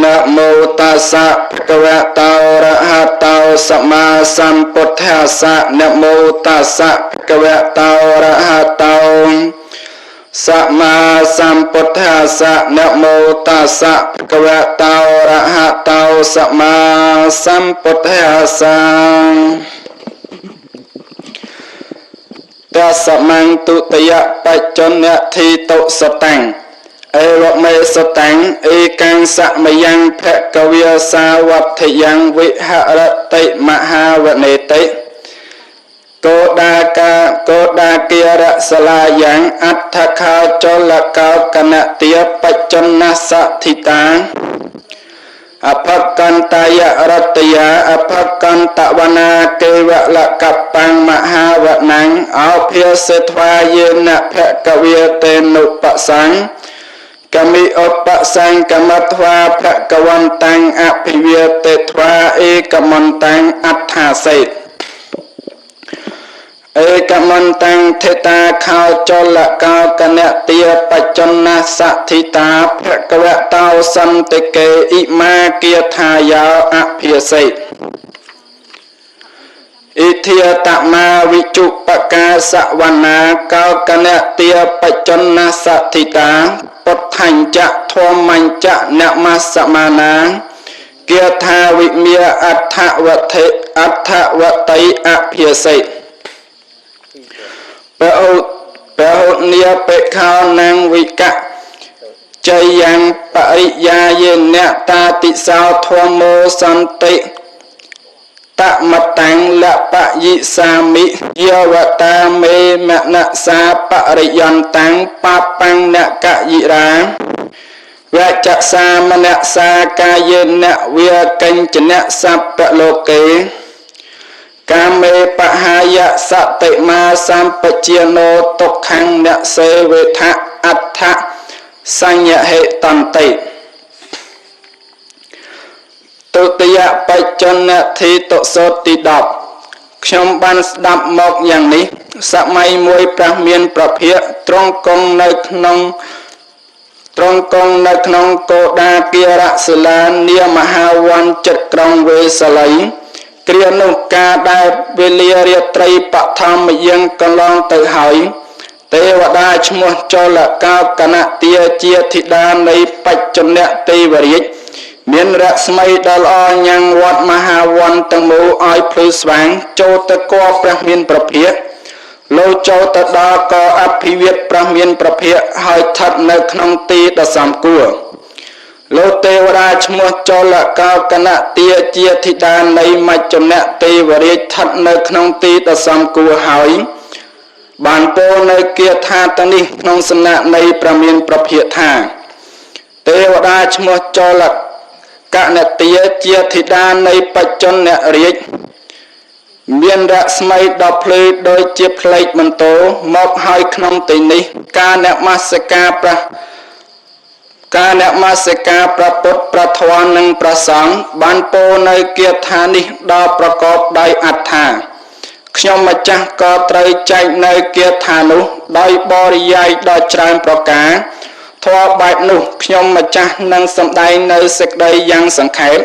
នមោតស្សៈភគវតោអរហតោសម្មាសម្ពុទ្ធស្សៈនមោតស្សៈភគវតោអរហតោសម្មាសម្ពុទ្ធស្សៈនមោតស្សៈភគវតោអរហតោសម្មាសម្ពុទ្ធស្សៈតសមੰទុតយបច្ចុនធិតុសតាំងអេវមេសតាំងឯកាំងសមយ៉ាងភគវាសាវត្ថយ៉ាងវិហរតិមហាវនេតិកោដាកាកោដាគារសលាយ៉ាងអដ្ឋខាចលកោកនទាបច្ចនសធិតាអភកន្តយរតយាអភកន្តវនាកេវលកបាំងមហាវណੰអោភាសិធ្វាយេនភគវាតេនុបសੰកមិឧបសង្កមធ្វាភគវន្តាំងអភិវេតិធ្វាឯកមន្តាំងអត្ថាសេឯកមន្តាំងថេតាខោចលកោកនទាបច្ចនសធិតាភគវតោសន្តិកេអ៊ិមាគាថាយោអភិសេអិធាតមាវិជុបកាសវនាកោកនទាបច្ចនសធិតាពុទ្ធញ្ចធម្មញ្ចនមសមានាគាថាវិមាអដ្ឋវធិអដ្ឋវតីអភិសេពហុពហុនីបេខោនាងវិកៈចៃយ៉ាងបរិយាយេនតាតិសោធម្មោសន្តិតមតាំងលបយិសាមិយវតាមេមនសាបរិយន្តាំងបបង្នកយិរាវចសាមនសាកាយេនវាកញ្ចនៈសពលោកេកាមេបហាយសតិមាសម្បជាណោទុក្ខੰអ្នកសេវេថៈអដ្ឋសញ្ញហេតន្តិទុតិយបច្ចនធិតុសោតទី10ខ្ញុំបានស្ដាប់មកយ៉ាងនេះសម័យមួយព្រះមានប្រភិយទ្រង់គង់នៅក្នុងទ្រង់គង់នៅក្នុងកោដាគារសិលានាមហាវ័នចិត្តក្រុងវេសាលីគ្រានោះការដែលវេលារាត្រីបឋមយាងកន្លងទៅហើយទេវតាឈ្មោះចលកោកនទាជាធិតានៃបច្ចនៈទេវរាជមានរស្មីដ៏ល្អញ៉ាំងវត្តមហាវ័នទាំងមូលឲ្យភ្លឺស្វាងចូលទៅគរព្រះមានប្រភិយលោកចូលទៅដល់ក៏អភិវេទព្រះមានប្រភិយហើយស្ថិតនៅក្នុងទីដ៏សមគួរលោកទេវតាឈ្មោះចលកោកនទាជាធិតានៃមច្ចនៈទេវរាជស្ថិតនៅក្នុងទីដ៏សមគួរហើយបានពោលនៅគាថាទាំងនេះក្នុងសំណាក់នៃព្រះមានប្រភិយថាទេវតាឈ្មោះចលកនទាជាធិតានៃបច្ចនៈរាជមានរស្មីដ៏ភ្លឺដូចជាផ្លេកបន្ទោមកហើយក្នុងទីនេះការនមស្ការព្រះការនមស្ការព្រះពុទ្ធព្រះធម៌និងព្រះសង្ឃបានពោលនៅគាថានេះដល់ប្រកបដោយអត្ថាខ្ញុំម្ចាស់ក៏ត្រូវចែកនៅគាថានោះដោយបរិយាយដ៏ច្រើនប្រការធម៌បែបនោះខ្ញុំម្ចាស់នឹងសម្ដែងនៅសេចក្តីយ៉ាងសង្ខេប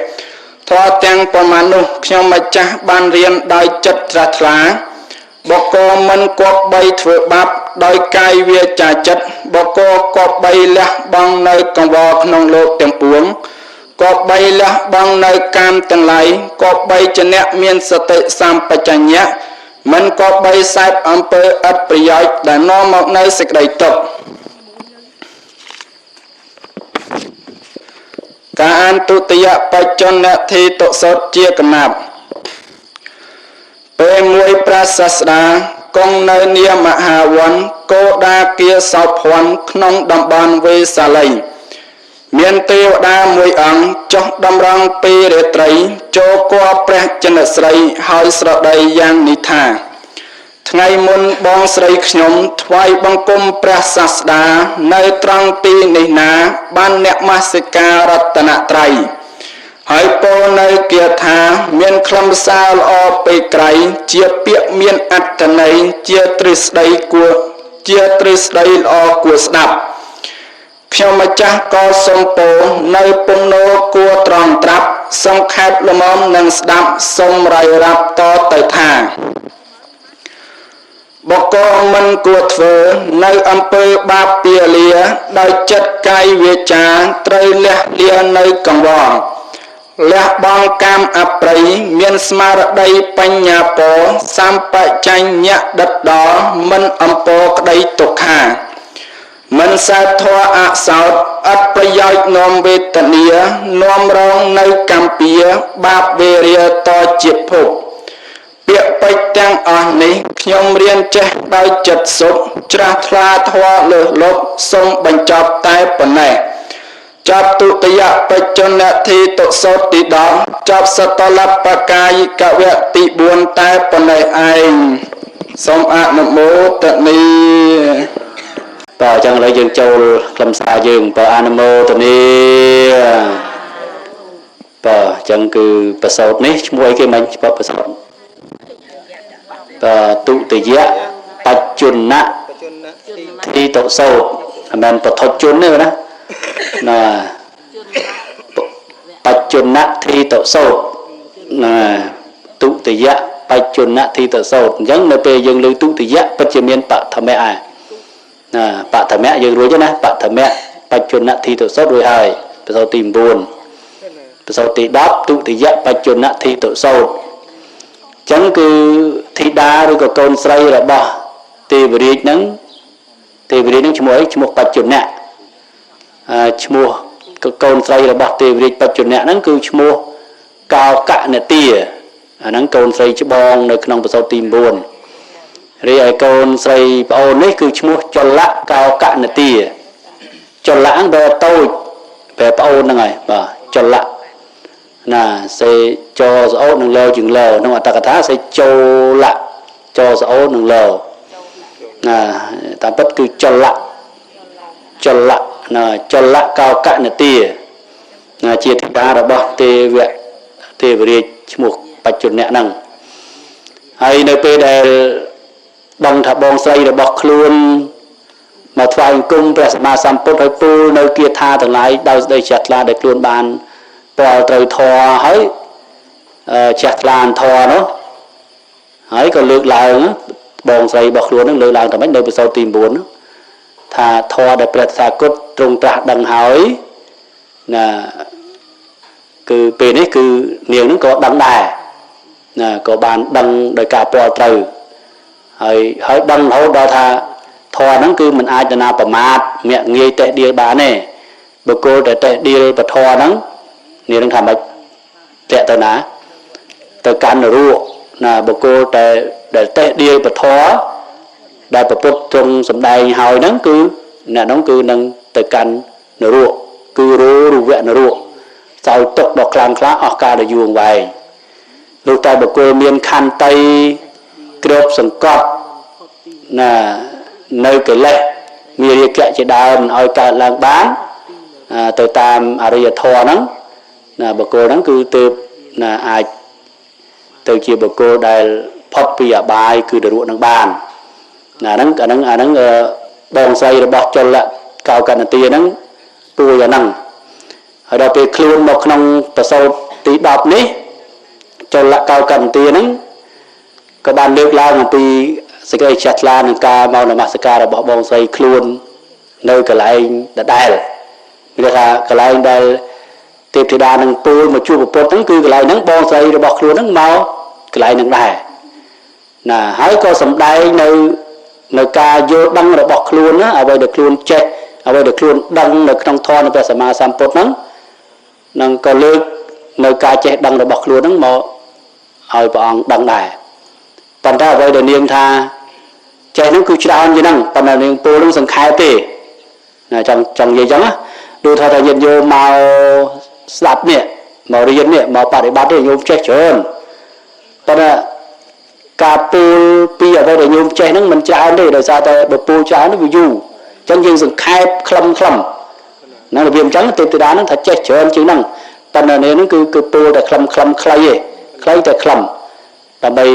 ធម៌ទាំងប្រមាណនោះខ្ញុំម្ចាស់បានរៀនដោយចិត្តត្រាស់ថ្លាបុគ្គលមិនគប្បីធ្វើបាបដោយកាយវាចាចិត្តបុគ្គលគប្បីលះបង់នៅកង្វល់ក្នុងលោកទាំងពួងគប្បីលះបង់នៅកាមទាំងឡាយគប្បីជាអ្នកមានសតិសម្បជញ្ញៈមិនគប្បីសេពអំពើឥតប្រយោជន៍ដែលនាំមកនៅសេចក្តីទុក្ខការអានទុតិយបច្ចនធិតុសោតជាកណាប់ពេលមួយព្រះសាស្តាគង់នៅនាមហាវ័នកោដាគាសោភ័ណ្ឌក្នុងតំបន់វេសាលីមានទេវតាមួយអង្គចុះតម្រង់ពីរាត្រីចូលគរព្រះចិនស្រីហើយស្រដីយ៉ាងនេះថាថ្ងៃមុនបងស្រីខ្ញុំថ្វាយបង្គំព្រះសាស្តានៅត្រង់ទីនេះណាបាននមស្ការរតនត្រ័យហើយពោលនៅគាថាមានខ្លឹមសារល្អពេកក្រៃជាពាក្យមានអត្ថន័យជាទ្រឹស្ដីគួរជាទ្រឹស្ដីល្អគួរស្ដាប់ខ្ញុំម្ចាស់ក៏សូមពោលនៅពំនោគួរ សង្ខេបល្មមនឹងស្ដាប់សូមរាយរាប់តទៅថាបុគ្គលមិនគួរធ្វើនៅអំពើបាបពាលាដោយចិត្តកាយវាចាត្រូវលះលានៅកង្វល់លះបង់កាមអប្រិយមានស្មារតីបញ្ញាពរសម្បជញ្ញៈដិតដល់មិនអំពរក្តីទុក្ខាមិនសែបធរអសោតឥតប្រយោជន៍នាំវេទនានាំរងនៅកម្ពៀបាបវេរាតជាភពពាក្យពេចន៍ទាំងអស់នេះខ្ញុំរៀនចេះដោយចិត្តសុខច្រាស់ថ្លាធម៌លើសលប់សូមបញ្ចប់តែប៉ុណ្ណេះចប់ទុតិយបច្ចុនធិតុសោតទី10ចប់សតលបកាយិកវៈទី4តែប៉ុណ្ណេះឯងសូមអនុមោទនា បាទអញ្ចឹងឥឡូវយើងចូលខ្លឹមសារយើងបើអនុមោទនាបាទអញ្ចឹងគឺប្រសោតនេះឈ្មោះអីគេមិញប្រសោតបាទទុតិយបច្ចុនៈធិតុសោតមិនមែនបឋជនទេណាណាបច្ចុនៈធិតុសោតណាទុតិយបច្ចុនៈធិតុសោតអញ្ចឹងនៅពេលយើងលើទុតិយពិតជាមានបឋមៈឯណាបឋមៈយើងរួចណាបឋមៈបច្ចុនៈធិតុសោតរួចហើយប្រសោតទី9ប្រសោតទី10ទុតិយបច្ចុនៈធិតុសោតអញ្ចឹងគឺធីតាឬក៏កូនស្រីរបស់ទេវរាជហ្នឹងទេវរាជហ្នឹងឈ្មោះអីឈ្មោះបច្ចុនៈឈ្មោះកូនស្រីរបស់ទេវរាជបច្ចុនៈហ្នឹងគឺឈ្មោះកោកនទាអាហ្នឹងកូនស្រីច្បងនៅក្នុងប្រសោតទី9រីឯកូនស្រីប្អូននេះគឺឈ្មោះចលៈកោកនទាចលៈហ្នឹងបែរតូចបែរប្អូនហ្នឹងហើយបាទចលៈណាសេចស្អូតនឹងលោជាងលោក្នុងអត្តកថាសេចូលៈចស្អូតនឹងលោណាតាមពិតគឺចលៈចលៈណាចលៈកោកនទាណាជាធីតារបស់ទេវៈទេវរាជឈ្មោះបច្ចុនៈហ្នឹងហើយនៅពេលដែលដឹងថាបងស្រីរបស់ខ្លួនមកថ្វាយអង្គមព្រះសម្មាសម្ពុទ្ធឲ្យពូលនៅគាថាទាំងឡាយដោយស្ដីជ្រះថ្លាដែលខ្លួនបានពាល់ត្រូវធម៌ហើយជ្រះថ្លាធម៌នោះហើយក៏លើកឡើងបងស្រីរបស់ខ្លួននឹងលើកឡើងតែមិននៅប្រសូតទី9ថាធម៌ដែលព្រះសាគតទ្រង់ត្រាស់ដឹងហើយណាគឺពេលនេះគឺនាងនឹងក៏ដឹងដែរណាក៏បានដឹងដោយការពាល់ត្រូវហើយដឹងរហូតដល់ថាធម៌ហ្នឹងគឺមិនអាចទៅណាប្រមាទមាក់ងាយតេះដៀលបានទេបុគ្គលដែលតេះដៀលពធហ្នឹងនាងនឹងថាម៉េចតាក់ទៅណាទៅកាន់នរកណាបុគ្គលតែដែលតេះដៀលពធដែលប្រពុតទ្រង់សម្ដែងហើយហ្នឹងគឺអ្នកហ្នឹងគឺនឹងទៅកាន់នរកគឺរោរុវៈនរកសោយទុកដ៏ខ្លាំងក្លាអស់កាលដ៏យូរអង្វែងលុះតែបុគ្គលមានខន្តីគ្របសង្កត់ណានៅកិលេសមានរាគៈជាដើមឲ្យកើតឡើងបានទៅតាមអរិយធម៌ហ្នឹងណាបុគ្គលហ្នឹងគឺទើបណាអាចទៅជាបុគ្គលដែលផុតពីអបាយគឺនរកនឹងបានណាហ្នឹងអាហ្នឹងអាហ្នឹងបងស្រីរបស់ចលៈកោកនទាហ្នឹងពួយអាហ្នឹងហើយដល់ពេលខ្លួនមកក្នុងប្រសូតទី10នេះចលៈកោកនទាហ្នឹងក៏បានលើកឡើងអំពីសេចក្តីជ្រះថ្លានឹងការមកនមស្ការរបស់បងស្រីខ្លួននៅកន្លែងដដែលមានថាកន្លែងដែលទេពធីតានឹងពូលមកជួបពុទ្ធហ្នឹងគឺកន្លែងហ្នឹងបងស្រីរបស់ខ្លួនហ្នឹងមកកន្លែងហ្នឹងដែរណាហើយក៏សំដែងនៅការយល់ដឹងរបស់ខ្លួនណាអ្វីដែលខ្លួនចេះអ្វីដែលខ្លួនដឹងនៅក្នុងធម៌នៃព្រះសម្មាសម្ពុទ្ធហ្នឹងនឹងក៏លើកនៅការចេះដឹងរបស់ខ្លួនហ្នឹងមកឲ្យព្រះអង្គដឹងដែរប៉ុន្តែអ្វីដែលនាងថាចេះហ្នឹងគឺច្រើនជាងហ្នឹងប៉ុន្តែនាងពូលហ្នឹងសង្ខេបទេណាចង់និយាយចឹងណាដូចថាញាតិញោមមកស្ដាប់នេះមករៀននេះមកបប្រតិបត្តិនេះញោមចេះច្រើនប៉ុន្តែការពូលពីអ្វីដែលញោមចេះហ្នឹងមិនច្រើនទេដោយសារតែបើពូលច្រើនវាយូរអញ្ចឹងយើងសង្ខេបខ្លឹមខ្លឹមហ្នឹងរបៀបអញ្ចឹងទេពធីតាហ្នឹងថាចេះច្រើនជាងហ្នឹងប៉ុន្តែនេះហ្នឹងគឺពូលតែខ្លឹមខ្លឹមខ្លីទេខ្លីតែខ្លឹមដើម្បី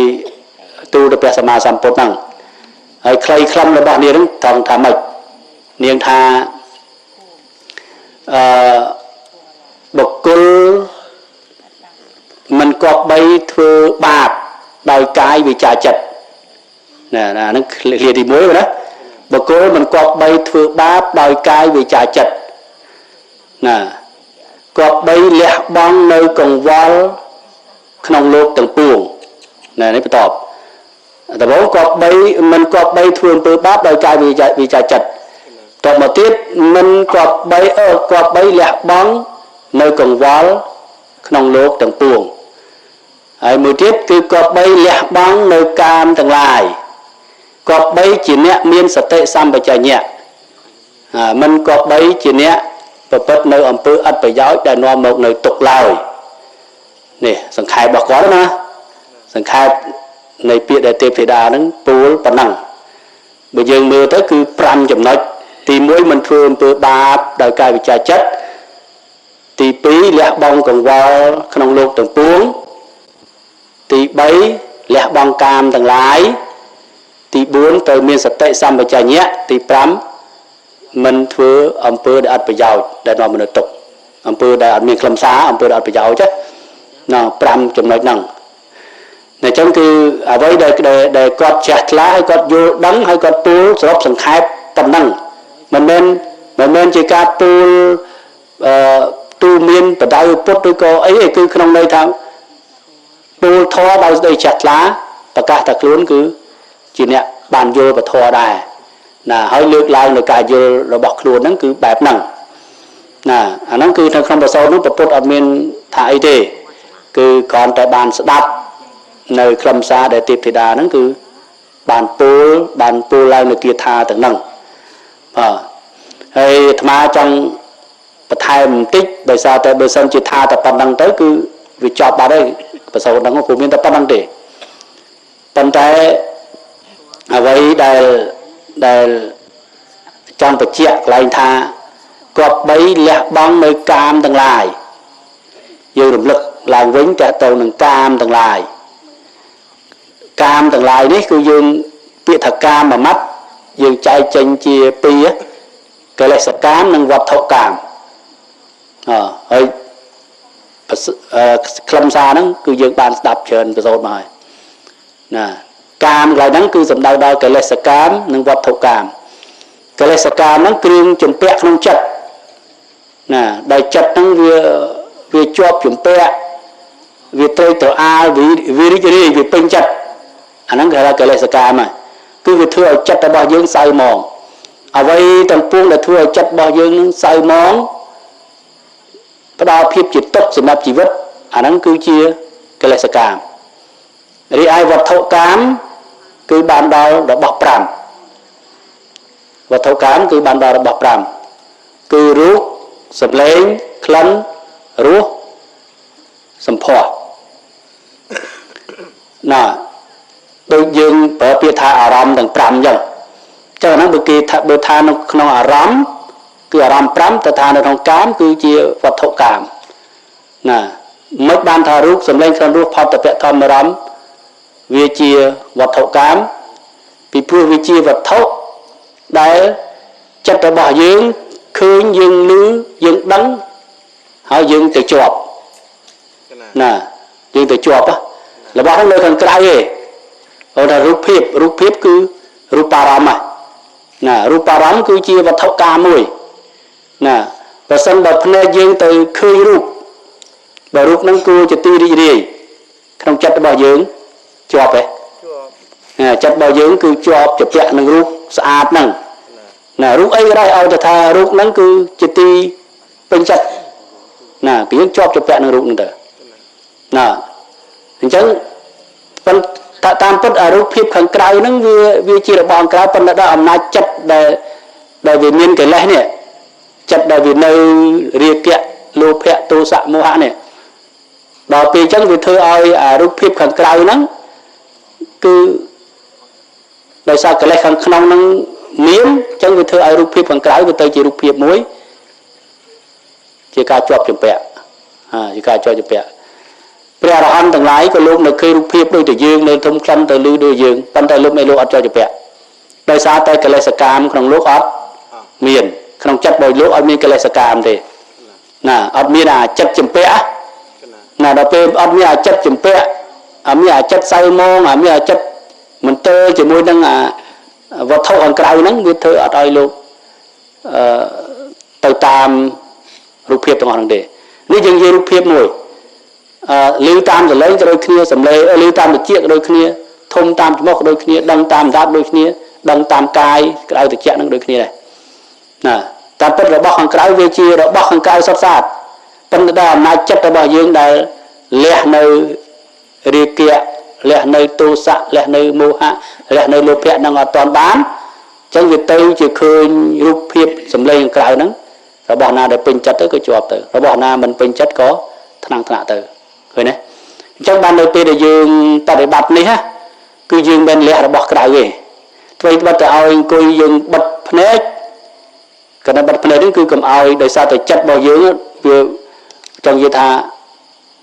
ទូលទៅព្រះសម្មាសម្ពុទ្ធហ្នឹងហើយខ្លីខ្លឹមរបស់នាងហ្នឹងត្រង់ថាម៉េចនាងថាអឺបុគ្គល គប្បីធ្វើបាបដោយកាយវិចារចិត្តណាណាហ្នឹងឃ្លាទី1ណាបុគ្គលមិនគប្បីធ្វើបាបដោយកាយវិចារចិត្តណាគប្បីលះបង់នៅកង្វល់ក្នុងលោកទាំងពួងណានេះបន្តដំបូងគប្បីមិនគប្បីធ្វើអំពើបាបដោយកាយវិចារចិត្តតមកទៀតមិនគប្បីគប្បីលះបង់នៅកង្វល់ក្នុងលោកទាំងពួងហើយមួយទៀតគឺគប្បីលះបង់នៅកាមទាំងឡាយគប្បីជាអ្នកមានសតិសម្បជញ្ញៈមិនគប្បីជាអ្នកប្រព្រឹត្តនៅអំពើឥតប្រយោជន៍ដែលនាំមកនៅទុក្ខឡើយនេះសង្ខេបរបស់គាត់ណាសង្ខេបនៃពាក្យដែលទេពធីតាហ្នឹងពូលប៉ុណ្ណឹងបើយើងមើលទៅគឺ5ចំណុចទី1មិនធ្វើអំពើបាបដោយកាយវិចារចិត្តទី2លះបង់កង្វល់ក្នុងលោកទាំងពួងទី3លះបង់កាមទាំងឡាយទី4ត្រូវមានសតិសម្បជញ្ញៈទី5មិនធ្វើអំពើដែលអត់ប្រយោជន៍ដែលនាំមនុស្សទុក្ខអំពើដែលអត់មានខ្លឹមសារអំពើដែលអត់ប្រយោជន៍ណា5ចំណុចហ្នឹងអញ្ចឹងគឺអ្វីដែលដែលគាត់ចេះថ្លាហើយគាត់យល់ដឹងហើយគាត់ពូលសរុបសង្ខេបប៉ុណ្ណឹងមិនមែនជាការពូលអឺទូមានបដៅពុទ្ធឬក៏អីទេគឺក្នុងន័យថាពូលធម៌ដោយស្ដីចេះថ្លាប្រកាសថាខ្លួនគឺជាអ្នកបានយល់ពធដែរណាហើយលើកឡើងនៅការយល់របស់ខ្លួនហ្នឹងគឺបែបហ្នឹងណាអាហ្នឹងគឺនៅក្នុងប្រសូតនោះពពុទ្ធអត់មានថាអីទេគឺគ្រាន់តែបានស្ដាប់នៅខ្លឹមសារដែលទេពធីតាហ្នឹងគឺបានពូលឡើងនៅគាថាទាំងហ្នឹងបាទហើយអាត្មាចង់បន្ថែមបន្តិចដោយសារតែបើសិនជាថាតែប៉ុណ្្នឹងទៅគឺវាចប់បាត់ហើយប្រសូតហ្នឹងព្រោះមានតែប៉ុណ្្នឹងទេប៉ុន្តែអ្វីដែលចង់បញ្ជាក់កន្លែងថាគប្បីលះបង់នៅកាមទាំងឡាយយើងរំលឹកឡើងវិញតទៅនឹងកាមទាំងឡាយកាមទាំងឡាយនេះគឺយើងពាក្យថាកាមមួយម៉ាត់យើងចែកចេញជាពីរកិលេសកាមនិងវត្ថុកាមអហើយខ្លឹមសារហ្នឹងគឺយើងបានស្ដាប់ច្រើនប្រសូតមកហើយណាកាមកន្លែងហ្នឹងគឺសំដៅដល់កិលេសកាមនិងវត្ថុកាមកិលេសកាមហ្នឹងគ្រឿងជំពាក់ក្នុងចិត្តណាដែលចិត្តហ្នឹងវាជាប់ជំពាក់វាត្រូវទៅអាលវារីករាយវាពេញចិត្តអាហ្នឹងគេហៅកិលេសកាមហើយគឺវាធ្វើឲ្យចិត្តរបស់យើងសៅហ្មងអ្វីទាំងពួងដែលធ្វើឲ្យចិត្តរបស់យើងនឹងសៅហ្មងផ្ដល់ភាពជាទុក្ខសម្រាប់ជីវិតអាហ្នឹងគឺជាកិលេសកាមរីឯវត្ថុកាមគឺបានដល់របស់5វត្ថុកាមគឺបានដល់របស់5គឺរូបសម្លេងក្លិនរសសម្ផស្សណាដូចយើងប្រើពាក្យថាអារម្មណ៍ទាំង5អញ្ចឹងចឹងអាហ្នឹងបើគេថាបើថានៅក្នុងអារម្មណ៍គឺអារម្មណ៍5ទៅថានៅក្នុងកាមគឺជាវត្ថុកាមណាមិនបានថារូបសម្លេងក្លិនរសផតពៈធម្មអារម្មណ៍វាជាវត្ថុកាមពីព្រោះវាជាវត្ថុដែលចិត្តរបស់យើងឃើញយើងឮយើងដឹងហើយយើងទៅជាប់ណាយើងទៅជាប់របស់ហ្នឹងនៅខាងក្រៅទេគាត់ថារូបភាពរូបភាពគឺរូបារម្មណ៍ណារូបារម្មណ៍គឺជាវត្ថុកាមមួយណាបើសិនបើភ្នែកយើងទៅឃើញរូបបើរូបហ្នឹងគួរជាទីរីករាយក្នុងចិត្តរបស់យើងជាប់ទេ ជាប់ ចិត្តរបស់យើងគឺជាប់ជាពាក់នឹងរូបស្អាតហ្នឹងណារូបអីក៏ដោយឲ្យតែថារូបហ្នឹងគឺជាទីពេញចិត្តណាគឺយើងជាប់ជាពាក់នឹងរូបហ្នឹងទៅណាអញ្ចឹងប៉ុន្តែតាមពិតអារូបភាពខាងក្រៅហ្នឹងវាជារបស់ខាងក្រៅប៉ុន្តែដល់អំណាចចិត្តដែលវាមានកិលេសនេះចិត្តដែលវានៅរាគៈលោភៈទោសៈមោហៈនេះដល់ពេលអញ្ចឹងវាធ្វើឲ្យអារូបភាពខាងក្រៅហ្នឹងគឺដោយសារកិលេសខាងក្នុងហ្នឹងមានអញ្ចឹងវាធ្វើឲ្យរូបភាពខាងក្រៅវាទៅជារូបភាពមួយជាការជាប់ជំពាក់ជាការជាប់ជំពាក់ព្រះអរហន្តទាំងឡាយក៏លោកនៅឃើញរូបភាពដូចតែយើងនៅធំក្លិនទៅលឺដូចយើងប៉ុន្តែលោកមិនលោកអត់ជាប់ជំពាក់ដោយសារតែកិលេសកាមក្នុងលោកអត់មានក្នុងចិត្តរបស់លោកអត់មានកិលេសកាមទេណាអត់មានអាចិត្តជំពាក់ ណាដល់ពេលអត់មានអាចិត្តចម្ពាក់អត់មានអាចិត្តសៅមងអត់មានអាចិត្តមន្ទិលជាមួយនឹងអាវត្ថុខាងក្រៅហ្នឹងវាធ្វើអត់ឲ្យលោកអឺទៅតាមរូបភាពទាំងអស់ហ្នឹងទេនេះយើងនិយាយរូបភាពមួយអឺឮតាមសលេងក៏ដូចគ្នាសំឡេងឮតាមត្រចៀកក៏ដូចគ្នាធំតាមច្រមុះក៏ដូចគ្នាដឹងតាមដាប់ដូចគ្នាដឹងតាមកាយក្តៅត្រជាក់ហ្នឹងដូចគ្នាដែរណាតាមពិតរបស់ខាងក្រៅវាជារបស់ខាងក្រៅសុទ្ធសាធប៉ុន្តែដល់អំណាចចិត្តរបស់យើងដែលលះនៅរាគៈលះនៅទោសៈលះនៅមោហៈលះនៅលោភៈនឹងអត់ទាន់បានអញ្ចឹងវាទៅជាឃើញរូបភាពសម្លេងខាងក្រៅហ្នឹងរបស់ណាដែលពេញចិត្តទៅក៏ជាប់ទៅរបស់ណាមិនពេញចិត្តក៏ថ្នាំងថ្នាក់ទៅឃើញទេអញ្ចឹងបាននៅពេលដែលយើងបប្រតិបត្តិនេះណាគឺយើងមិនលះរបស់ក្រៅទេធ្វើបិទទៅឲ្យអង្គុយយើងបិទភ្នែកកណ្ដាលបិទភ្នែកនេះគឺកុំឲ្យដោយសារតែចិត្តរបស់យើងវាចង់និយាយថា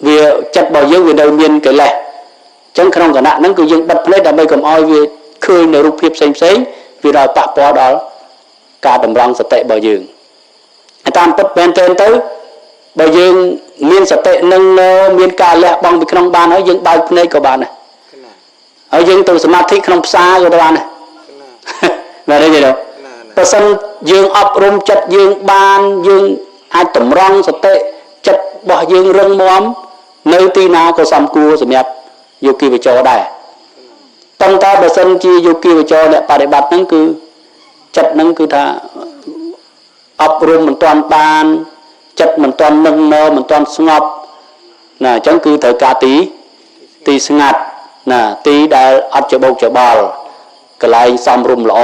វាចិត្តរបស់យើងវានៅមានកិលេសអញ្ចឹងក្នុងគណៈហ្នឹងគឺយើងបិទភ្នែកដើម្បីកុំឲ្យវាឃើញនៅរូបភាពផ្សេងផ្សេងវាដល់ប៉ះពាល់ដល់ការតម្រង់សតិរបស់យើងតាមពិតមែនទែនទៅបើយើងមានសតិនឹងមានការលះបង់ពីក្នុងបានហើយយើងបើកភ្នែកក៏បានដែរហើយយើងទៅសមាធិក្នុងផ្សារក៏បានដែរមែនទេទេបើសិនយើងអប់រំចិត្តយើងបានយើងអាចតម្រង់សតិចិត្តរបស់យើងរឹងមាំនៅទីណាក៏សំគួរសម្រាប់យោគីវិចរដែរប៉ុន្តែបើសិនជាយោគីវិចរអ្នកបដិបត្តិហ្នឹងគឺចិត្តហ្នឹងគឺថាអប់រំមិនទាន់បានចិត្តមិនទាន់នឹងណមិនទាន់ស្ងប់ណាអញ្ចឹងគឺត្រូវការទីទីស្ងាត់ណាទីដែលអត់ច្បោកច្បល់កន្លែងសំរុំល្អ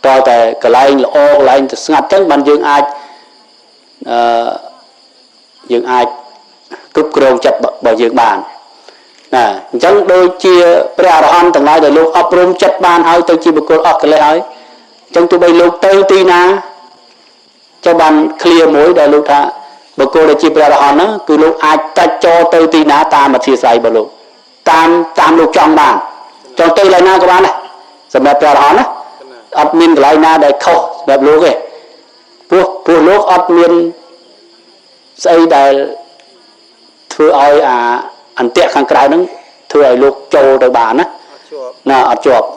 តើតែកន្លែងល្អកន្លែងទៅស្ងាត់អញ្ចឹងបានយើងអាចអឺយើងអាចគ្រប់គ្រងចិត្តរបស់យើងបានណាអញ្ចឹងដូចជាព្រះអរហន្តទាំងឡាយដែលលោកអប់រំចិត្តបានហើយទៅជាបុគ្គលអស់កិលេសហើយអញ្ចឹងទោះបីលោកទៅទីណាចុះបានឃ្លាមួយដែលលោកថាបុគ្គលដែលជាព្រះអរហន្តហ្នឹងគឺលោកអាចតាច់ចោទៅទីណាតាមអធិស្ឋានរបស់លោកតាមតាមលោកចង់បានចង់ទៅកន្លែងណាក៏បានដែរសម្រាប់ព្រះអរហន្តណាអត់មានកន្លែងណាដែលខុសសម្រាប់លោកទេព្រោះព្រោះលោកអត់មានស្អីដែលធ្វើឲ្យអាអន្ទាក់ខាងក្រៅហ្នឹងធ្វើឲ្យលោកចូលទៅបានណាណាអត់ជាប់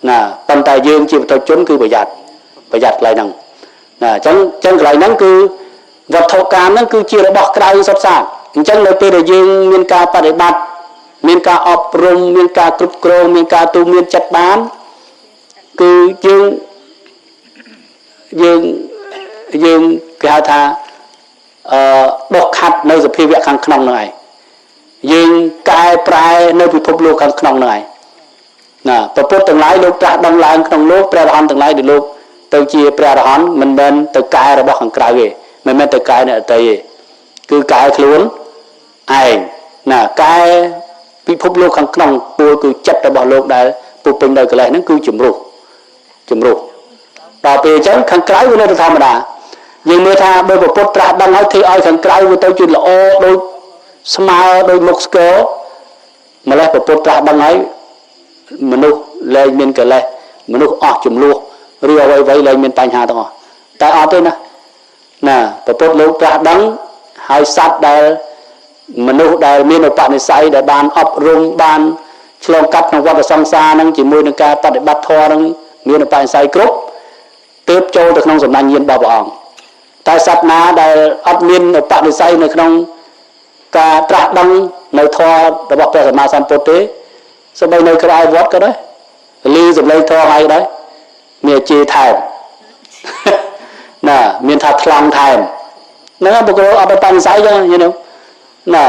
ណាប៉ុន្តែយើងជាបុថុជនគឺប្រយ័ត្នប្រយ័ត្នកន្លែងហ្នឹងណាអញ្ចឹងអញ្ចឹងកន្លែងហ្នឹងគឺវត្ថុកាមហ្នឹងគឺជារបស់ក្រៅសុទ្ធសាធអញ្ចឹងនៅពេលដែលយើងមានការបដិបត្តិមានការអប់រំមានការគ្រប់គ្រងមានការទូមានចិត្តបានគឺយើងយើងយើងគេហៅថាអឺដុសខាត់នៅសភាវៈខាងក្នុងហ្នឹងឯងយើងកែប្រែនៅពិភពលោកខាងក្នុងហ្នឹងឯងណាព្រះពុទ្ធទាំងឡាយលោកត្រាស់ដឹងឡើងក្នុងលោកព្រះអរហន្តទាំងឡាយដែលលោកទៅជាព្រះអរហន្តមិនមែនទៅកែរបស់ខាងក្រៅទេមិនមែនទៅកែអ្នកដទៃទេគឺកែខ្លួនឯងណាកែពិភពលោកខាងក្នុងពួលគឺចិត្តរបស់លោកដែលពុពេញដោយកិលេសហ្នឹងគឺជំរុះជំរុះដល់ពេលអញ្ចឹងខាងក្រៅវានៅតែធម្មតាយើងមើលថាបើពុទ្ធត្រាស់ដឹងហើយធ្វើឲ្យខាងក្រៅវាទៅជាល្អដូចស្មើដូចមុខស្គរម្លេះពុទ្ធត្រាស់ដឹងហើយមនុស្សលែងមានកិលេសមនុស្សអស់ចំនួនឬអ្វីអ្វីលែងមានបញ្ហាទាំងអស់តែអត់ទេណាណាពុទ្ធលោកត្រាស់ដឹងហើយសត្វដែលមនុស្សដែលមានឧបនិស្ស័យដែលបានអប់រំបានឆ្លងកាត់ក្នុងវដ្តសង្សារនឹងជាមួយនឹងការបដិបត្តិធម៌នឹងមានឧបនិស្ស័យគ្រប់ទើបចូលទៅក្នុងសំណាញ់ញាណរបស់ព្រះអង្គតែសត្វណាដែលអត់មានឧបនិស្ស័យនៅក្នុងការត្រាស់ដឹងនៅធម៌របស់ព្រះសម្មាសម្ពុទ្ធទេសូម្បីនៅក្រៅវត្តក៏ដែរឮសំឡេងធម៌ហើយដែរមានជេរថែមណាមានថាថ្លង់ថែមហ្នឹងបុគ្គលអត់ឧបនិស្ស័យចឹងយល់ទេណា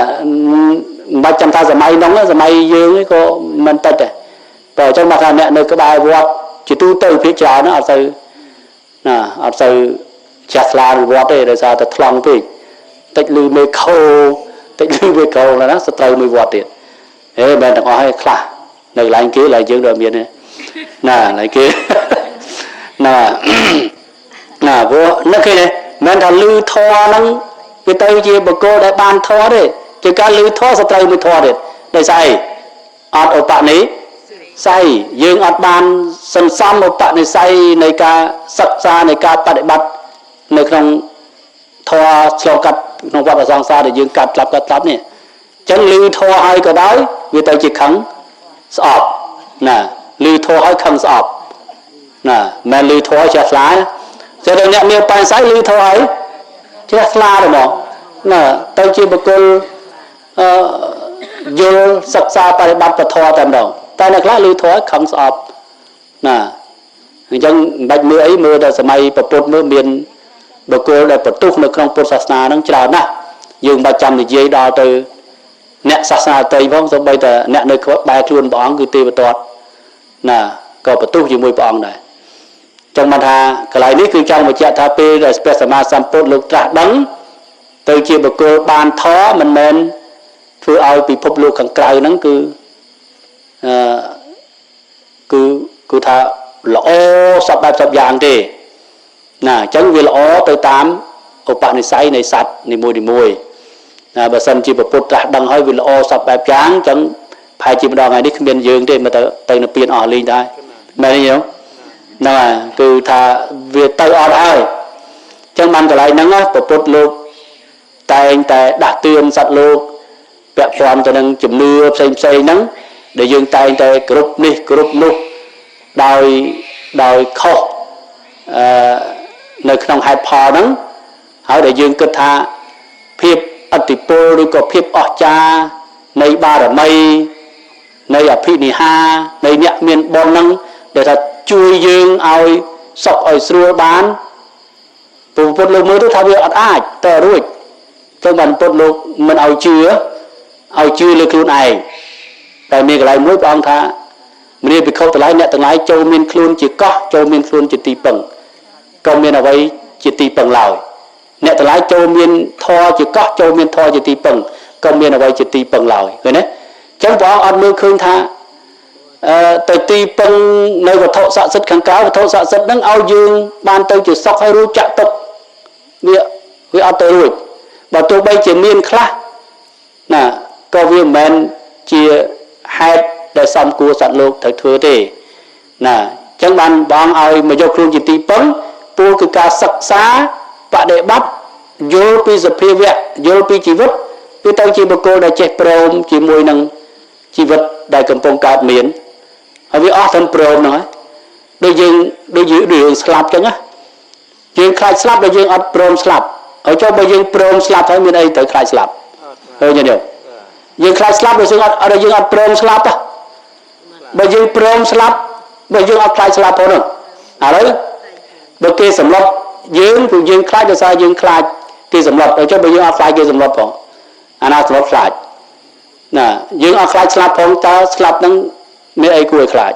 មិនបាច់ចាំថាសម័យនោះសម័យយើងក៏មិនតិចដែរបើអញ្ចឹងមកថាអ្នកនៅក្បែរវត្តជាទូទៅភាគច្រើនអត់សូវណាអត់សូវចាស់ថ្លានឹងវត្តទេដោយសារតែថ្លង់ពេកតិចលឺមេខោតិចលឺមេខោណាសត្រូវមួយវត្តទៀតហេមិនទាំងអស់ឯខ្លះនៅកន្លែងគេឡើយយើងដូចមានទេណាកន្លែងគេណាណាព្រោះនឹកឃើញទេមិនថាលឺធម៌ហ្នឹងវាទៅជាបុគ្គលដែលបានធម៌ទេជាការលឺធម៌សត្រូវមួយធម៌ទៀតដោយសារអីអត់ឧបនិស្ស័យយើងអត់បានសន្សំឧបនិស្ស័យនៃការសិក្សានៃការបដិបត្តិនៅក្នុងធម៌ឆ្លងកាត់ក្នុងវដ្តសង្សារដែលយើងកាត់ស្លាប់កាត់ស្លាប់នេះ ចឹងឮធម៌ហើយក៏ដោយវាទៅជាខឹងស្អប់ណាឮធម៌ហើយខឹងស្អប់ណាមិនឮធម៌ជ្រះថ្លាចឹងដល់អ្នកមានបញ្ស័យឮធម៌ហើយជ្រះថ្លាទៅហ្មងណាទៅជាបុគ្គលអឺយល់សិក្សាបរិបត្តិពធតែម្ដងតែអ្នកខ្លះឮធម៌ខឹងស្អប់ណាអញ្ចឹងមិនបាច់មើលអីមើលដល់សម័យពពុទ្ធមើលមានបុគ្គលដែលបន្ទុះនៅក្នុងពុទ្ធសាសនាហ្នឹងច្រើនណាស់យើងមិនបាច់ចាំនិយាយដល់ទៅអ្នកសាសនាតីផងសូម្បីតែអ្នកនៅក្បែរខ្លួនព្រះអង្គគឺទេវទត្តណាក៏បន្ទុះជាមួយព្រះអង្គដែរចឹងបានថាកន្លែងនេះគឺចង់បញ្ជាក់ថាពេលដែលព្រះសម្មាសម្ពុទ្ធលោកត្រាស់ដឹងទៅជាបុគ្គលបានធម៌មិនមែនធ្វើឲ្យពិភពលោកខាងក្រៅហ្នឹងគឺអឺគឺគឺថាល្អសពបែបសពយ៉ាងទេណាអញ្ចឹងវាល្អទៅតាមឧបនិស្ស័យនៃសត្វនីមួយៗណាបើសិនជាពុទ្ធត្រាស់ដឹងហើយវាល្អសពបែបយ៉ាងអញ្ចឹងប្រហែលជាម្ដងថ្ងៃនេះគ្មានយើងទេមកទៅទៅនៅពៀនអស់លេងដែរមែនទេញោមហ្នឹងហើយគឺថាវាទៅអត់ហើយអញ្ចឹងបានកន្លែងហ្នឹងណាពុទ្ធលោកតែងតែដាស់តឿនសត្វលោកពាក់ព័ន្ធទៅនឹងជំនឿផ្សេងផ្សេងហ្នឹងដែលយើងតែងតែគ្រប់នេះគ្រប់នោះដោយដោយខុសអឺនៅក្នុងហេតុផលហ្នឹងហើយដែលយើងគិតថាភាពអតិពលឬក៏ភាពអស្ចារ្យនៃបារមីនៃអភិនិហានៃអ្នកមានបុណ្យហ្នឹងដែលថាជួយយើងឲ្យសុខឲ្យស្រួលបានពុទ្ធលោកមើលទៅថាវាអត់អាចទៅរួចចឹងបានពុទ្ធលោកមិនឲ្យជឿឲ្យជឿលើខ្លួនឯងតែមានកន្លែងមួយព្រះអង្គថាមនាភិក្ខុទាំងឡាយអ្នកទាំងឡាយចូលមានខ្លួនជាកោះចូលមានខ្លួនជាទីពឹងក៏មានអ្វីជាទីពឹងឡើយអ្នកទាំងឡាយចូលមានធម៌ជាកោះចូលមានធម៌ជាទីពឹងក៏មានអ្វីជាទីពឹងឡើយឃើញទេចឹងព្រះអង្គអត់មើលឃើញថាអឺទៅទីពឹងនៅវត្ថុស័ក្តិសិទ្ធិខាងក្រៅវត្ថុស័ក្តិសិទ្ធិហ្នឹងឲ្យយើងបានទៅជាសុខហើយរួចចាក់ទុកវាវាអត់ទៅរួចបើទោះបីជាមានខ្លះណាក៏វាមិនមែនជាហេតុដែលសំគួរសត្វលោកត្រូវធ្វើទេណាអញ្ចឹងបានបងឲ្យមកយកខ្លួនជាទីពឹងពូលគឺការសិក្សាបដិបត្តិយល់ពីសភាវៈយល់ពីជីវិតវាទៅជាបុគ្គលដែលចេះព្រមជាមួយនឹងជីវិតដែលកំពុងកើតមានហើយវាអស់ទាំងព្រមហ្នឹងហើយដូចយើងដូចយើងដូចរឿងស្លាប់ចឹងណាយើងខ្លាចស្លាប់ដល់យើងអត់ព្រមស្លាប់ហើយចុះបើយើងព្រមស្លាប់ហើយមានអីត្រូវខ្លាចស្លាប់ឃើញទេយើងខ្លាចស្លាប់ដោយយើងអត់អត់យើងអត់ព្រមស្លាប់ទេបើយើងព្រមស្លាប់បើយើងអត់ខ្លាចស្លាប់ផងហ្នឹងឥឡូវបើគេសម្លុតយើងព្រោះយើងខ្លាចដោយសារយើងខ្លាចគេសម្លុតហើយចុះបើយើងអត់ខ្លាចគេសម្លុតផងអាណាសម្លុតខ្លាចណាយើងអត់ខ្លាចស្លាប់ផងតើស្លាប់ហ្នឹងមានអីគួរឲ្យខ្លាច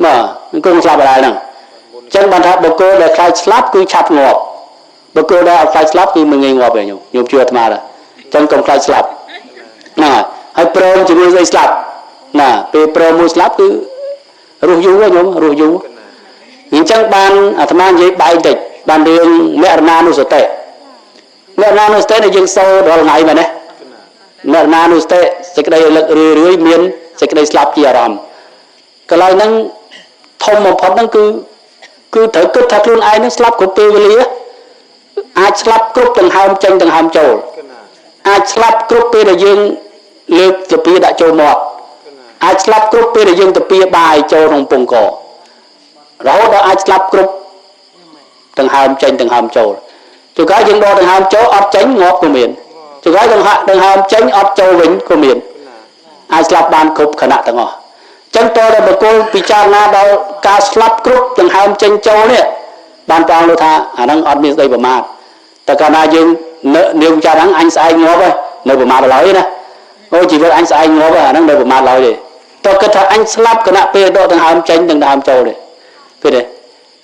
បាទគង់ស្លាប់អីហ្នឹងអញ្ចឹងបានថាបុគ្គលដែលខ្លាចស្លាប់គឺឆាប់ងាប់បុគ្គលដែលអត់ខ្លាចស្លាប់គឺមិនងាយងាប់ទេញោមញោមជឿអាត្មាដែរអញ្ចឹងកុំខ្លាចស្លាប់ណាហើយព្រមជាមួយស្អីស្លាប់ណាពេលព្រមមួយស្លាប់គឺរស់យូរញោមរស់យូរអញ្ចឹងបានអាត្មានិយាយបែកតិចបានរឿងមរណានុសតិមរណានុសតិនេះយើងសូត្ររាល់ថ្ងៃមែនទេមរណានុសតិសេចក្តីរលឹករឿយរឿយមានសេចក្តីស្លាប់ជាអារម្មណ៍កន្លែងហ្នឹងធំបំផុតហ្នឹងគឺគឺត្រូវគិតថាខ្លួនឯងហ្នឹងស្លាប់គ្រប់ពេលវេលាអាចស្លាប់គ្រប់ដង្ហើមចេញដង្ហើមចូលអាចស្លាប់គ្រប់ពេលដែលយើងលើកទៅពីដាក់ចូលមាត់អាចស្លាប់គ្រប់ពេលដែលយើងទៅពីបាយចូលក្នុងពងករហូតដល់អាចស្លាប់គ្រប់ដង្ហើមចេញដង្ហើមចូលជួនកាលយើងដកដង្ហើមចូលអត់ចេញងាប់ក៏មានជួនកាលដង្ហើមដង្ហើមចេញអត់ចូលវិញក៏មានអាចស្លាប់បានគ្រប់ខណៈទាំងអស់ចឹងតើដល់បុគ្គលពិចារណាដល់ការស្លាប់គ្រប់ដង្ហើមចេញចូលនេះបានព្រះអង្គលោកថាអាហ្នឹងអត់មានស្ដីប្រមាទតែកាលណាយើងនៅនាងចារហ្នឹងអញស្អែកងាប់ហើយនៅប្រមាទឡើយណាអូជីវិតអញស្អែកងាប់ហើយអាហ្នឹងនៅប្រមាទឡើយទេតើគិតថាអញស្លាប់គណៈពេលដកដង្ហើមចេញដង្ហើមចូលទេឃើញទេ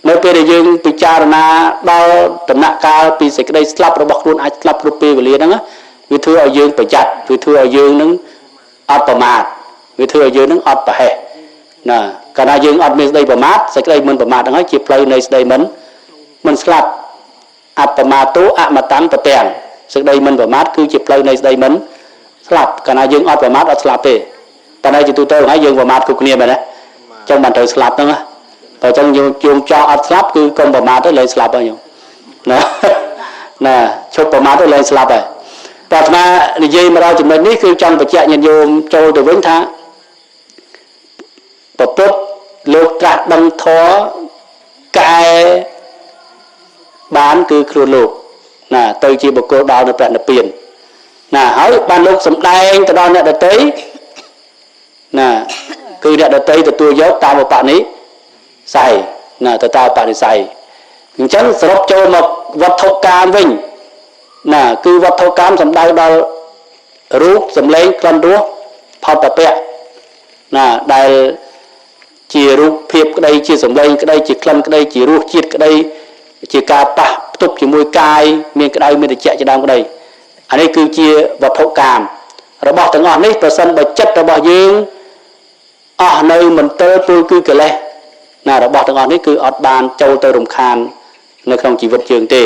នៅពេលដែលយើងពិចារណាដល់ដំណាក់កាលពីសេចក្តីស្លាប់របស់ខ្លួនអាចស្លាប់គ្រប់ពេលវេលាហ្នឹងវាធ្វើឲ្យយើងប្រយ័ត្នវាធ្វើឲ្យយើងនឹងអត់ប្រមាទវាធ្វើឲ្យយើងនឹងអត់ប្រហែសណាកាលណាយើងអត់មានស្ដីប្រមាទសេចក្តីមិនប្រមាទហ្នឹងហើយជាផ្លូវនៃស្ដីមិនមិនស្លាប់អបមាទោអមតាំងប្រទាំងសេចក្តីមិនប្រមាទគឺជាផ្លូវនៃស្ដីមិនស្លាប់កាលណាយើងអត់ប្រមាទអត់ស្លាប់ទេប៉ុន្តែជាទូទៅហើយយើងប្រមាទគ្រប់គ្នាមែនទេចឹងបានត្រូវស្លាប់ហ្នឹងណាបើចឹងយើងជួងចោលអត់ស្លាប់គឺកុំប្រមាទទៅលែងស្លាប់ហើយញោមណាណាឈប់ប្រមាទទៅលែងស្លាប់ហើយ ប្រាថ្នានិយាយមកដល់ចំណុចនេះគឺចង់បញ្ជាក់ញាតិញោមចូលទៅវិញថាពពុទ្ធលោកត្រាស់ដឹងធម៌កែបានគឺខ្លួនលោកណាទៅជាបុគ្គលដល់នៅព្រះនិព្វានណាហើយបានលោកសំដែងទៅដល់អ្នកដទៃណាគឺអ្នកដទៃទទួលយកតាមឧបនិស្ស័យណាទៅតាមឧបនិស្ស័យអញ្ចឹងសរុបចូលមកវត្ថុកាមវិញណាគឺវត្ថុកាមសំដៅដល់រូបសម្លេងក្លិនរសផតពៈណាដែលជារូបភាពក្តីជាសម្លេងក្តីជាក្លិនក្តីជារសជាតិក្តីជាការប៉ះផ្ទប់ជាមួយកាយមានក្តៅមានត្រជាក់ជាដើមក្តីអានេះគឺជាវត្ថុកាមរបស់ទាំងអស់នេះប្រសិនបើចិត្តរបស់យើងអស់នៅមន្ទិលពលគឺកិលេសណារបស់ទាំងអស់នេះគឺអត់បានចូលទៅរំខាននៅក្នុងជីវិតយើងទេ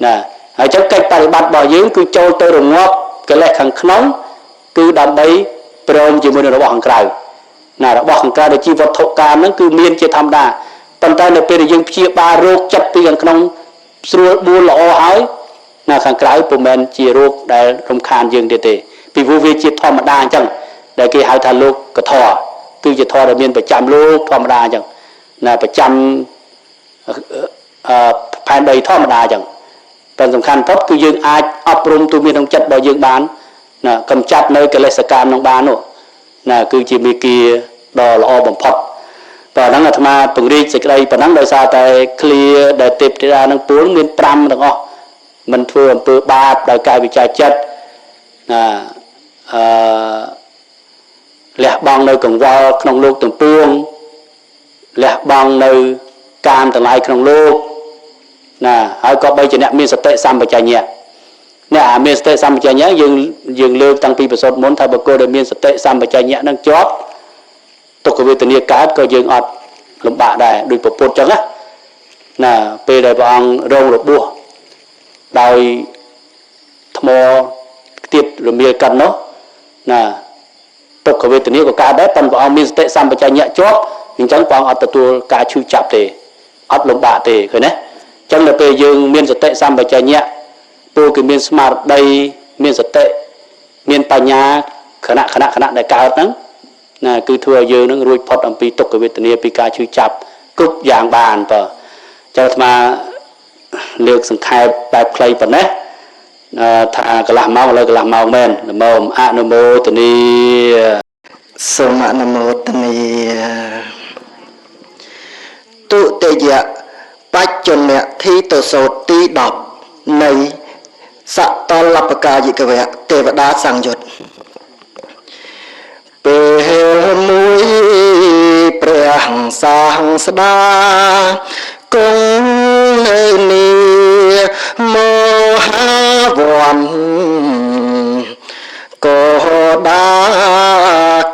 ណាហើយចឹងកិច្ចបប្រតិបត្តិរបស់យើងគឺចូលទៅរងាប់កិលេសខាងក្នុងគឺដើម្បីព្រមជាមួយនឹងរបស់ខាងក្រៅណារបស់ខាងក្រៅដែលជាវត្ថុកាមហ្នឹងគឺមានជាធម្មតាប៉ុន្តែនៅពេលដែលយើងព្យាបាលរោគចិត្តពីខាងក្នុងស្រួលបួលល្អហើយណាខាងក្រៅពុំមែនជារោគដែលរំខានយើងទៀតទេពីព្រោះវាជាធម្មតាអញ្ចឹងដែលគេហៅថាលោកកធរគឺជាធម៌ដែលមានប្រចាំលោកធម្មតាអញ្ចឹងណាប្រចាំអឺផែនដីធម្មតាអញ្ចឹងតែសំខាន់ផុតគឺយើងអាចអប់រំទូមានក្នុងចិត្តរបស់យើងបានណាកំចាត់នៅកិលេសកម្មនឹងបាននោះណាគឺជាមេគាដ៏ល្អបំផុតតើហ្នឹងអាត្មាពង្រីកសេចក្តីប៉ុណ្ណឹងដោយសារតែឃ្លាដែលទេពធីតានឹងពួលមាន5ទាំងអស់មិនធ្វើអំពើបាបដោយកាយវិចារចិត្តណាអឺលះបង់នៅកង្វល់ក្នុងលោកទាំងពួងលះបង់នៅកាមទាំងឡាយក្នុងលោកណាហើយក៏បីជាអ្នកមានសតិសម្បជញ្ញៈអ្នកអាមានសតិសម្បជញ្ញៈយើងលើកតាំងពីប្រសូតមុនថាបុគ្គលដែលមានសតិសម្បជញ្ញៈនឹងជាប់ទុក្ខវេទនាកើតក៏យើងអត់លំបាកដែរដូចពុទ្ធចឹងណាណាពេលដែលព្រះអង្គរងរបួសដោយថ្មខ្ទាតរមៀលកិននោះណាទុក្ខវេទនាក៏កើតដែរប៉ុន្តែព្រះអង្គមានសតិសម្បជញ្ញៈជាប់អញ្ចឹងព្រះអង្គអត់ទទួលការឈឺចាប់ទេអត់លំបាកទេឃើញទេអញ្ចឹងដល់ពេលយើងមានសតិសម្បជញ្ញៈពលគឺមានស្មារតីមានសតិមានបញ្ញាខណៈខណៈខណៈដែលកើតហ្នឹងណាគឺធ្វើឲ្យយើងនឹងរួចផុតអំពីទុក្ខវេទនាពីការឈឺចាប់គ្រប់យ៉ាងបានបើចៅអាត្មាលើកសង្ខេបបែបខ្លីប៉ុណ្ណេះថាកន្លះម៉ោងឥឡូវកន្លះម៉ោងមែនល្មមអនុមោទនី សូមអនុមោទនាទុតិយបច្ចុនធិតសោតទី10នៃសតលបកាយិកវៈទេវតាសង្យុត្តពេលមួយព្រះសាស្តាគង់នៅនីមហាវ័នកោដា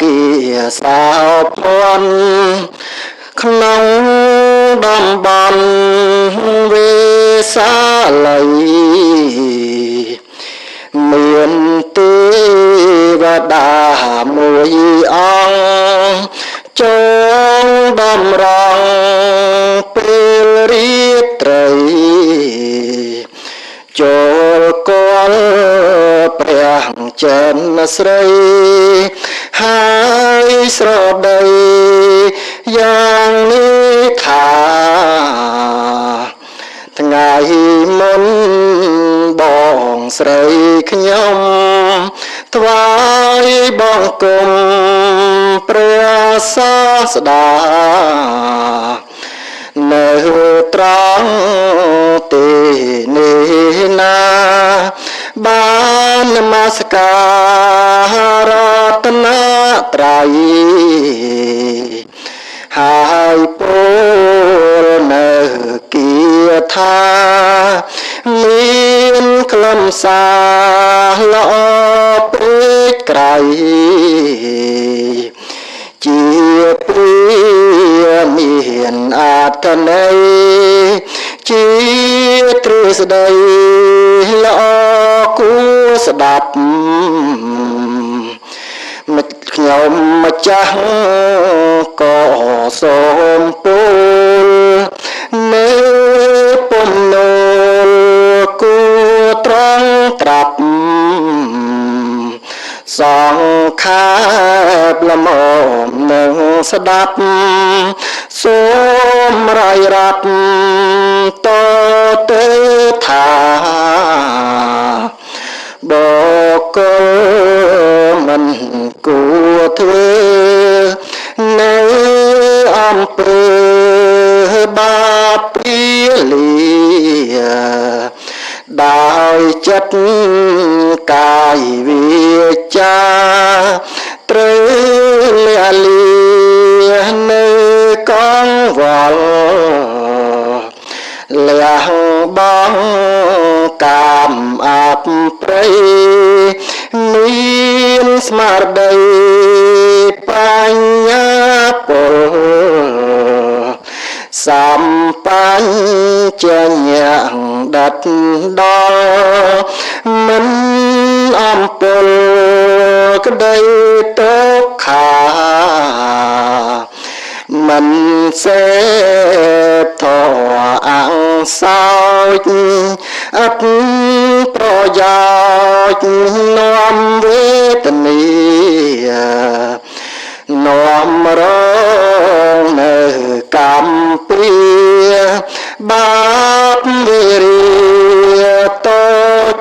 គាសោភ័នក្នុងតំបន់វេសាល័យមានទេវតាមួយអង្គចងដំរងពេលរាត្រីចូលកលព្រះចិនស្រីហើយស្រដីយ៉ាងនេះថាថ្ងៃមុនបងស្រីខ្ញុំថ្វាយបង្គំព្រះសាស្តានៅត្រង់ទីនេះណាបាននមស្ការរតនត្រ័យហើយពោលនៅគាថាមានខ្លឹមសារល្អពេកក្រៃជាព្រាមានអត្ថន័យជាទ្រឹស្ដីល្អគួរស្ដាប់មិត្តខ្ញុំម្ចាស់ក៏សូមពូលនៅពុំនូលគួរត្រង់ត្រាប់ សង្ខេបល្មមនឹងស្ដាប់សូមរាយរាប់តទៅថាបកលមិនគួរធ្វើនៅអំពើបាបពីលាដោយចិត្តកាយវាចាត្រូវលះលានៅកងវល់លះបងកាមអាបព្រៃមានស្មារតីបញ្ញាពលសម្បញ្ញញ្ញដិតដល់មិនអំពលក្តីទុក្ខាមិនសេពធអង្សោចអត់ប្រយោជន៍នាំវេទនានាំរងនៅកម្មព្រាបាបវេរាត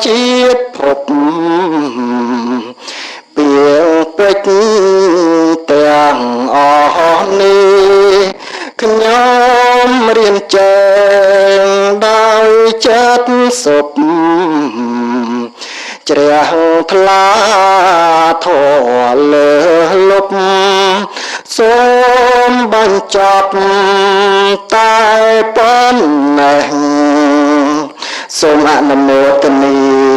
ជាតិភពពីងពេជ្រទាំងអស់នេះខ្ញុំរៀនចែងដោយចិត្តសុខជ្រះថ្លាធម៌លើលុបសូមបញ្ចប់តែប៉ុណ្ណេះសូមអនុមោទនា។